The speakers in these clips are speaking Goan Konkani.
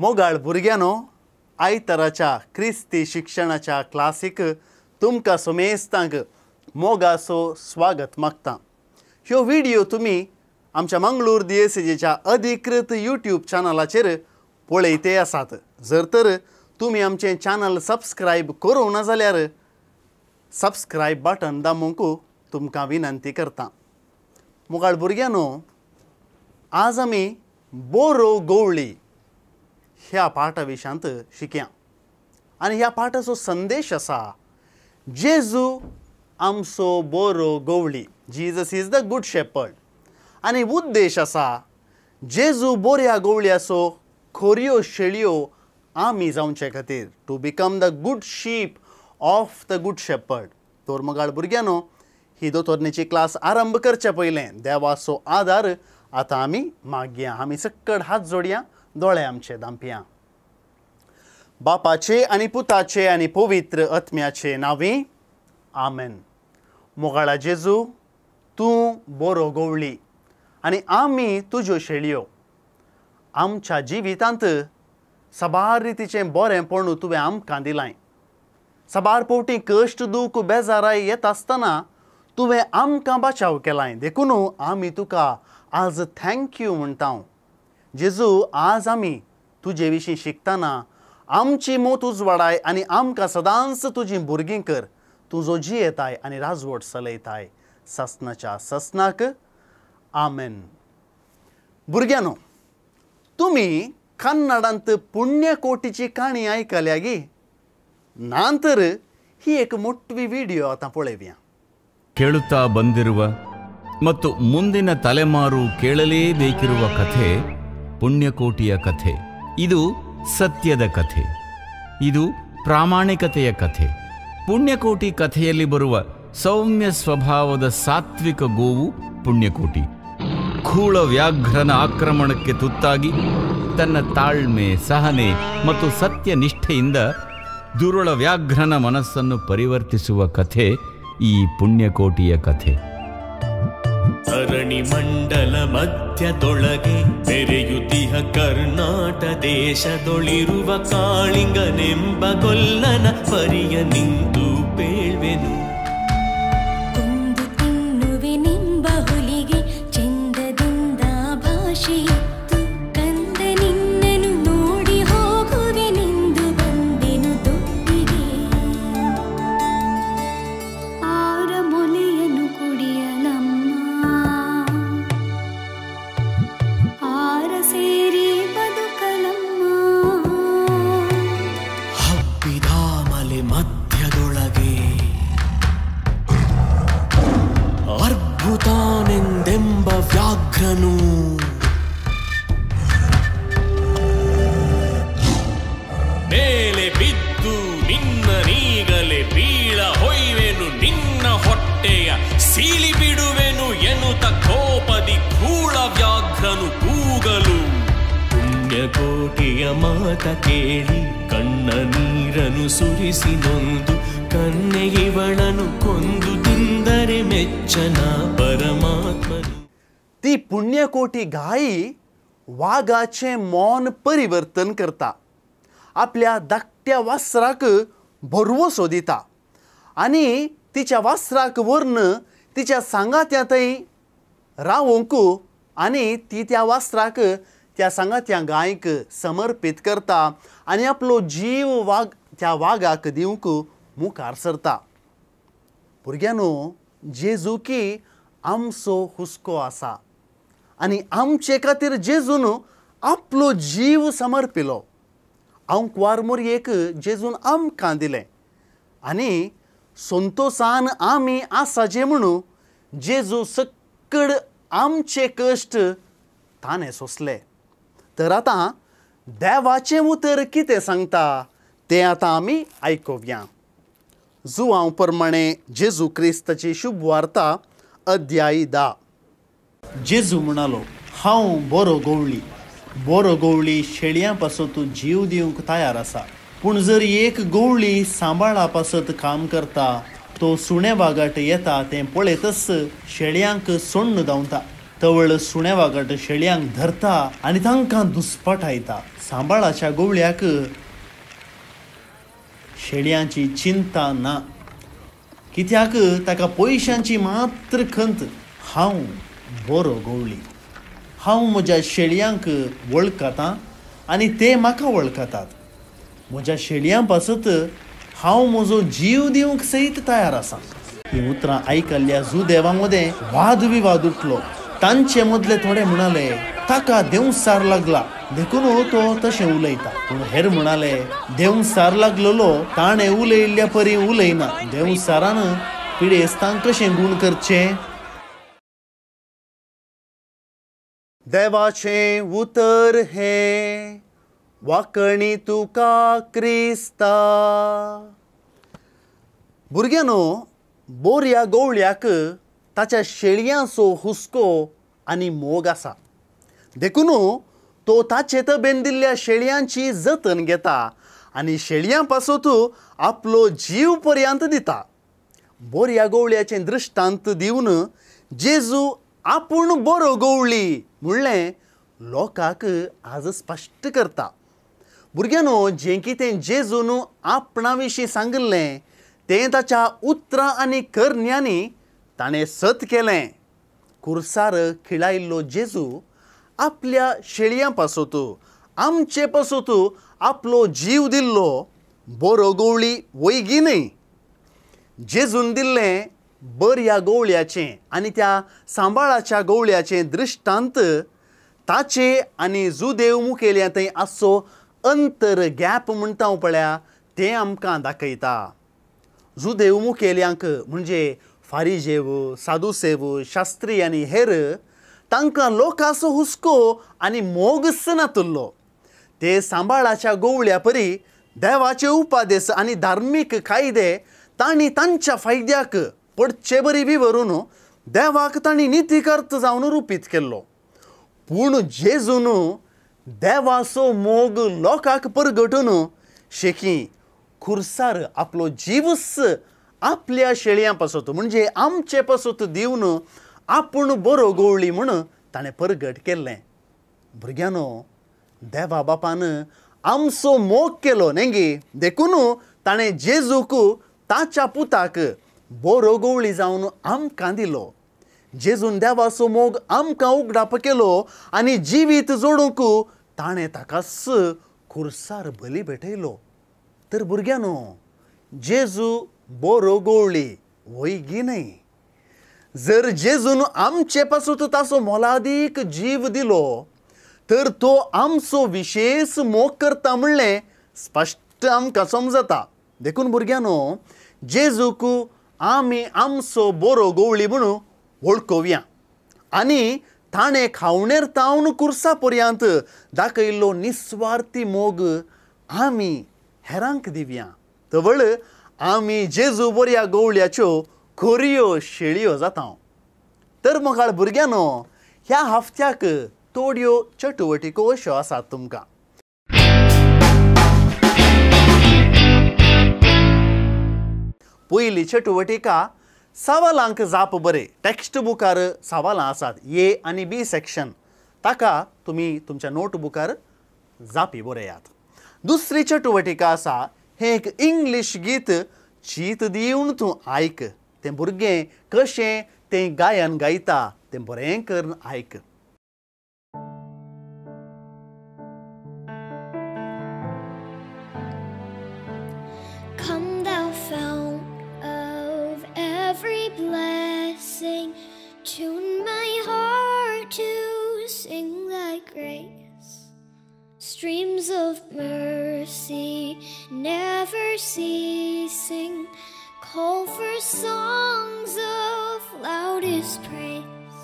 मोगाळ भुरग्यांनो, आयताराच्या क्रिस्ती शिक्षणाच्या क्लासीक तुमकां समेस्तांक मोगाचो स्वागत मागता। ह्यो व्हिडियो तुमी आमच्या मंगळूर दियेसेजीच्या अधिकृत यूट्यूब चॅनलाचेर पळयते आसात। जर तर तुमी आमचें चॅनल सबस्क्रायब करूंक ना जाल्यार सबस्क्रायब बटन दामूंक तुमकां विनंती करता। मोगाळ भुरग्यांनो, आज आमी बोरो गवळी ह्या पाठा विशयांत शिकया आनी ह्या पाठाचो संदेश आसा, जेजू आमचो बोरो गवळी, Jesus is the good shepherd. आनी उद्देश आसा, जेजू बोऱ्या गवळ्याचो खोऱ्यो शेळयो आमी जावचे खातीर, to become the good sheep of the good shepherd. तर मोगाळ भुरग्यांनो, ही दोतोरणीची क्लास आरंभ करचे पयलें देवाचो आदार आतां आमी मागया। आमी सक्कड हात जोडया, दोळे आमचे दांपया। बापाचे आनी पुताचे आनी पवित्र आत्म्याचे नांवी आमेन। मोगाळा जेजू, तूं बरो गवळी आनी आमी तुज्यो शेळयो। आमच्या जिवितांत साबार रितीचें बरेंपण तुवें आमकां दिलां। साबार फावटी कश्ट दूख बेजाराय येता आसतना तुवें आमकां बचाव केलाय, देखून आमी तुका आज thank you म्हणटा। जेजू, आज आमी तुजे विशीं शिकतना आमची मोत उजवाडाय आनी आमकां सदांच तुजी भुरगीं कर। तुजो जियेताय आनी राजवट चलयताय ससनाच्या ससनाक आमेन। भुरग्यांनो, तुमी कन्नडांत पुण्यकोटीची काणी आयकल्या गी ना तर ही एक मोटवी व्हिडिओ आतां पळोवया। ಕೇಳುತ್ತಾ ಬಂದಿರುವ ಮತ್ತು ಮುಂದಿನ ತಲೆಮಾರು ಕೇಳಲೇಬೇಕಿರುವ ಕಥೆ ಪುಣ್ಯಕೋಟಿಯ ಕಥೆ. ಇದು ಸತ್ಯದ ಕಥೆ, ಇದು ಪ್ರಾಮಾಣಿಕತೆಯ ಕಥೆ. ಪುಣ್ಯಕೋಟಿ ಕಥೆಯಲ್ಲಿ ಬರುವ ಸೌಮ್ಯ ಸ್ವಭಾವದ ಸಾತ್ವಿಕ ಗೋವು ಪುಣ್ಯಕೋಟಿ ಖೂಳ ವ್ಯಾಘ್ರನ ಆಕ್ರಮಣಕ್ಕೆ ತುತ್ತಾಗಿ ತನ್ನ ತಾಳ್ಮೆ, ಸಹನೆ ಮತ್ತು ಸತ್ಯನಿಷ್ಠೆಯಿಂದ ದುರುಳ ವ್ಯಾಘ್ರನ ಮನಸ್ಸನ್ನು ಪರಿವರ್ತಿಸುವ ಕಥೆ ಈ ಪುಣ್ಯಕೋಟಿಯ ಕಥೆ. ಧರಣಿ ಮಂಡಲ ಮಧ್ಯದೊಳಗೆ ಬೆರೆಯುತಿಹ ಕರ್ನಾಟ ದೇಶದೊಳಿರುವ ಕಾಳಿಂಗನೆಂಬ ಗೊಲ್ಲನ ಪರಿಯ ನಿಂತು ಪೇಳ್ವೆನು. ಕೊಂದು ತಿನ್ನುವೆನೆಂಬ ಹುಲಿಗೆ ಚಂದದಿಂದ ಭಾಷೆಯಿತ್ತು, ಕಂದ ನಿನ್ನನು ನೋಡಿ ಹೋಗುವೆನೆಂದು ಬಂದೆನು ದೊಡ್ಡಿಗೆ. ಆರ ಮೊಲೆಯನ್ನು ಕುಡಿಯಲಮ್ಮ, ಆರ ಸೇರಿ ಬದುಕಲಮ್ಮ. ಹಬ್ಬಿದ ಮಲೆ ಮಧ್ಯದೊಳಗೆ ಅರ್ಬುತಾನೆಂದೆಂಬ ವ್ಯಾಘ್ರನು ಮೇಲೆ ಬಿದ್ದು ನಿನ್ನ ನೀಗಲೆ ಬೀಳ ಹೊಯ್ವೆನು, ನಿನ್ನ ಹೊಟ್ಟೆಯ ಸೀಳಿ ಬಿಡುವೆನು ಎನ್ನುತ್ತ ಕೋಪದಿ ಕೂಳ ವ್ಯಾಘ್ರನು ಕೂಗಲು. ಪುಣ್ಯಕೋಟಿಯ ಮಾತ ಕೇಳಿ ಕಣ್ಣ ನೀರನು ಸುರಿಸಿ ನೊಂದು ಕನ್ನೆಯವಳನು ಕೊಂದು ತಿಂದರೆ ಮೆಚ್ಚನ ಪರಮಾತ್ಮನು. ती पुण्यकोटी गाय वागाचें मौन परिवर्तन करता, आपल्या धाकट्या वासराक भरवसो दिता आनी तिच्या वासराक व्हरून तिच्या सांगात्या थंय रावोंक आनी ती त्या वासराक त्या सांगात्या गायक समर्पीत करता आनी आपलो जीव वाग त्या वागाक दिवंक मुखार सरता। भुरग्यांनो, जेजूकी आमचो हुस्को आसा आनी आमचे खातीर जेजून आपलो जीव समर्पिलो। आंकवार मोरयेक जेजून आमकां दिलें आनी संतोसान आमी आसाचे म्हणून जेजू सक्कड आमचे कश्ट ताणें सोंसले। तर आतां देवाचें उतर कितें सांगता तें आतां आमी आयकुया। जुवांव प्रमाणे जेजू क्रिस्ताची शुभ वार्ता अध्याय 10. जेजू म्हणालो, हांव बरो गवळी, बरो गवळी शेळयां पासत जीव दिवंक तयार आसा, पूण जर एक गवळी सांबाळा पासत काम करता तो सुणे वागाट येता तें पळयतच शेळयांक सोण्ण धांवता। तवळ सुणे वागाट शेळयांक धरता आनी तांकां दुस्पाटायता। सांबाळाच्या गोवळ्याक शेळयांची चिंता ना, कित्याक ताका पयशांची मात्र खंत। हांव बरो गोवळी, हांव म्हज्या शेळयांक वळखतां आनी ते म्हाका वळखतात। म्हज्या शेळयां पासत हांव म्हजो जीव दिवंक सयत तयार आसा। हीं उतरां आयकल्ल्या जुदेवा मदें वादविवाद उठलो। तांचे मदले थोडे म्हणाले ताका देंवसार लागला देखून तो तशें उलयता, पूण हेर म्हणाले देंवसार लागलेलो ताणें उलयल्ल्या परी उलयना, देंवसारान पिडेस्तांक कशें गूण करचें। देवाचें उतर हें वाकणी तुका क्रिस्ता। भुरग्यांनो, बोरया गोवळ्याक ताच्या शेळयांचो हुस्को आनी मोग आसा, देखून तो ताचे तबेन दिल्ल्या शेळयांची जतन घेता आनी शेळयां पासत आपलो जीव पर्यंत दिता। बोरया गोवळ्याचें दृश्टांत दिवन जेजू आपूण बरो गोवळी म्हणलें लोकांक आज स्पश्ट करता। भुरग्यांनो, जें कितें जेजून आपणा विशीं सांगिल्लें तें ताच्या उतरां आनी करण्यांनी ताणें सत केलें। कुर्सार खिळायिल्लो जेजू आपल्या शेळयां पासत आमचे पासत आपलो जीव दिल्लो बरो गोवळी वयगी न्हय। जेजून दिल्लें बऱ्या गोवळ्याचें आनी त्या सांबाळाच्या गोवळ्याचें दृश्टांत ताचे आनी जुदेव मुखेल्या थंय आसचो अंतर गॅप म्हणटा हांव पळया तें आमकां दाखयता। जुदेव मुखेल्यांक म्हणजे फारिजेव, सादुसेव, शास्त्री आनी हेर तांकां लोकांचो हुस्को आनी मोगच नातुल्लो। ते सांबाळाच्या गोवळ्या परी देवाचे उपादेस आनी धार्मीक कायदे तांणी तांच्या फायद्याक पडचे बरी विवरून देवाक तांणी नितीकर्त जावन रुपीत केल्लो। पूण जेजून देवाचो मोग लोकांक परगटून शेकी खुर्सार आपलो जीवच आपल्या शेळयां पासत म्हणजे आमचे पासत दिवन आपूण बरो गोवळी म्हूण ताणें परगट केल्लें। भुरग्यांनो, देवा बापान आमचो मोग केलो न्ही, देखून ताणें जेजूक ताच्या पुताक बरो गोवळी जावन आमकां दिलो। जेजून देवाचो मोग आमकां उगडाप केलो आनी जिवीत जोडूंक ताणें ताकाच खुर्सार बली भेटयलो। तर भुरग्यांनो, जेजू बरो गोवळी वयगी न्हय। जर जेजून आमचे पासत ताचो मोलादीक जीव दिलो तर तो आमचो विशेष मोग करता म्हणलें स्पश्ट आमकां समजता। देखून भुरग्यांनो, जेजूक आमी आमचो बरो गोवळी म्हणून वळखोवया आनी ताणें खावणेर तावन कुर्सा पर्यंत दाखयल्लो निस्वार्थी मोग आमी हेरांक दिवया। तवळ आमी जेजू बऱ्या गोवळ्याच्यो खऱ्यो शेळयो जाता। तर मोगाळ भुरग्यांनो, ह्या हफ्त्याक थोड्यो चटुवटिको अश्यो आसात तुमकां। पयली चटुवटिका सवालांक जाप बरे। टॅक्स्ट बुकार सवालां आसात ए आनी बी सेक्शन, ताका तुमी तुमच्या नोटबुकार जापी बरयात। दुसरी चटुवटिका आसा हें एक इंग्लीश गीत चीत दिवन तूं आयक, तें भुरगें कशें तें गायन गायता तें बरें करून आयक। Come thou fount of every blessing, tune my heart to sing thy grace. Streams of mercy never ceasing, call for songs of loudest praise.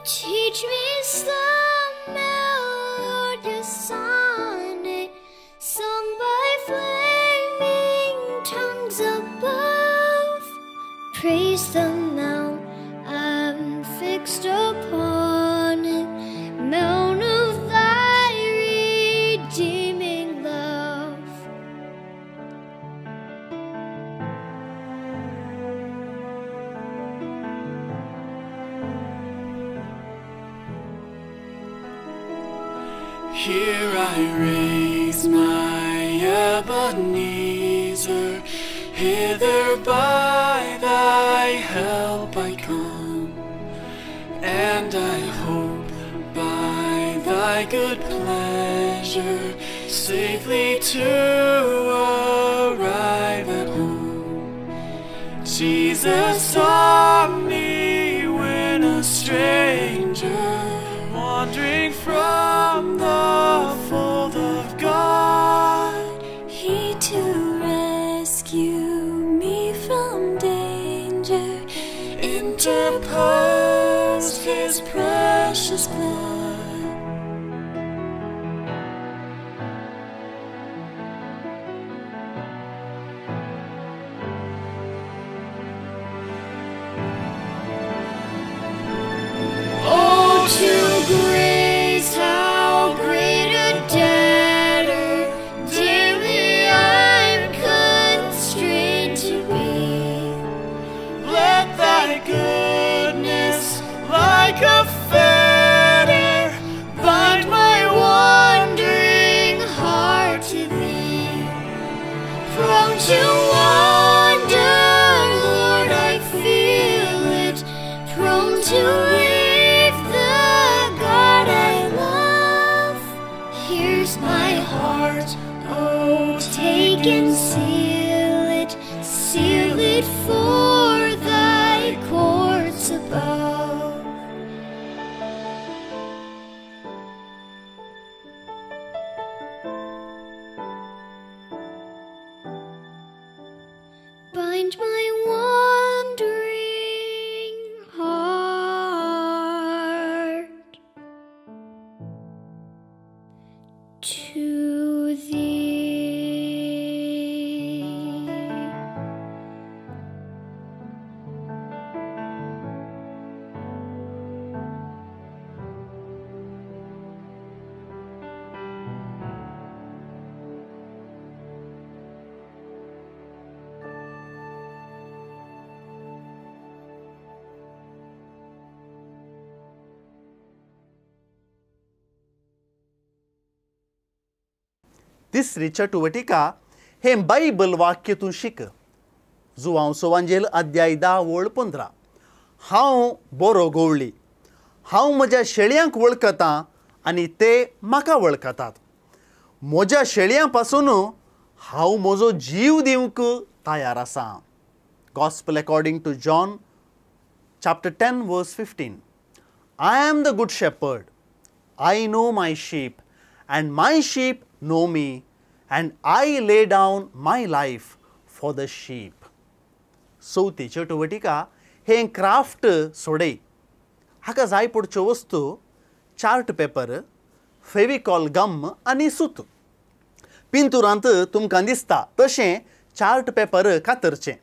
Teach me some melodious sonnet, sung by flaming tongues above. Praise the mount I'm fixed upon it, mount of thy redeeming love. Here I raise my Ebenezer, hither by thy help I come, and I hope by thy good pleasure safely to arrive at home. Jesus saw me when a stranger, wandering from the fold of God. He to rescue me from danger interposed his precious blood. Oh, to grace, how great a debtor daily I'm constrained to be. Let thy goodness, like a fetter, bind my wandering heart to thee. Prone to wander, Lord, I feel it, prone to leave the God I love. Here's my heart, oh, take and seal it for thy courts above. Bind my wandering heart to thee. तिसरी चटुवटिका हें बायबल वाक्य तूं शीक. जुवांव सोवांजेल अध्याय 10 वळ 15. हांव बरो गवळी, हांव म्हज्या शेळयांक वळखतां आनी ते म्हाका वळखतात. म्हज्या शेळयां पासून हांव म्हजो जीव दिवंक तयार आसा. Gospel according to John chapter 10 verse 15. I am the good shepherd. I know my sheep and my sheep know me, and I lay down my life for the sheep. चवथी चटुवटिका हें क्राफ्ट सोडय. हाका जाय पडच्यो वस्तू चार्ट पेपर, फेविकॉल गम आनी सूत. पिंतुरांत तुमकां दिसता तशें चार्ट पेपर कातरचें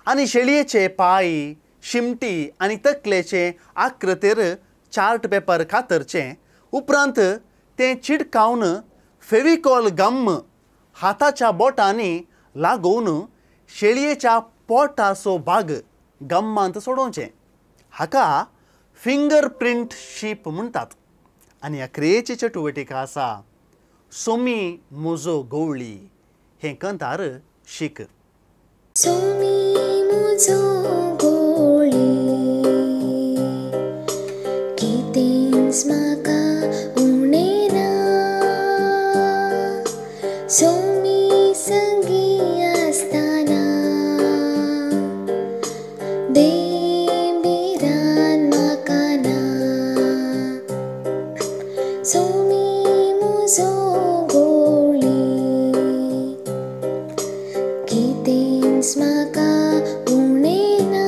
आनी शेळयेचे पांय, शिमटी आनी तकलेचे आकृतीर चार्ट पेपर कातरचें. उपरांत तें चिडकावन फेविकॉल गम हाताच्या बोटांनी लागोवन शेळयेच्या पोटाचो भाग गम्मांत सोडोवचें. हाका फिंगर प्रिंट शीप म्हणटात. आनी ह्या क्रियेची चटुवटिका आसा सोमी म्हजो गवळी हें कंतार शीक. सोमी म्हजो गवळी, कितेंच म्हाका उणें ना, सोमी संगी आसतना देंबिरान म्हाका ना. सोमी म्हजो गवळी, कितेंच म्हाका उणें ना.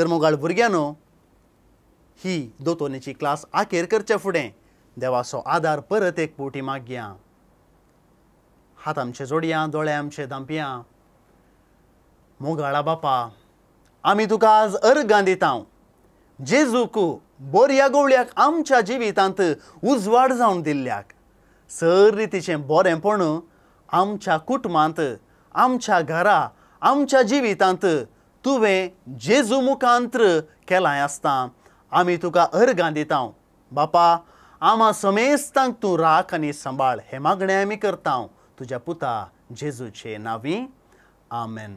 तर मोगाळ भुरग्यांनो, ही दोतोनीची क्लास आखेर करचे फुडें देवाचो आदार परत एक फावटी मागया. हात आमचे जोडया, दोळे आमचे धांपया. मोगाळा बापा, आमी तुका आज अर्गां दिता. जेजूक बोरया गवळ्याक आमच्या जिवितांत उजवाड जावन दिल्ल्याक, सर रितीचें बरेंपण आमच्या कुटुंबांत, आमच्या घरा, आमच्या जिवितांत तुवें जेजू मुखांत्र केलां आसता. आमी तुका अर्गां दिता. बापा, आमा समेस्तांक तूं राख आनी सांबाळ. हें मागणें आमी करता तुज्या पुता जेजूचे नांवी. आमेन.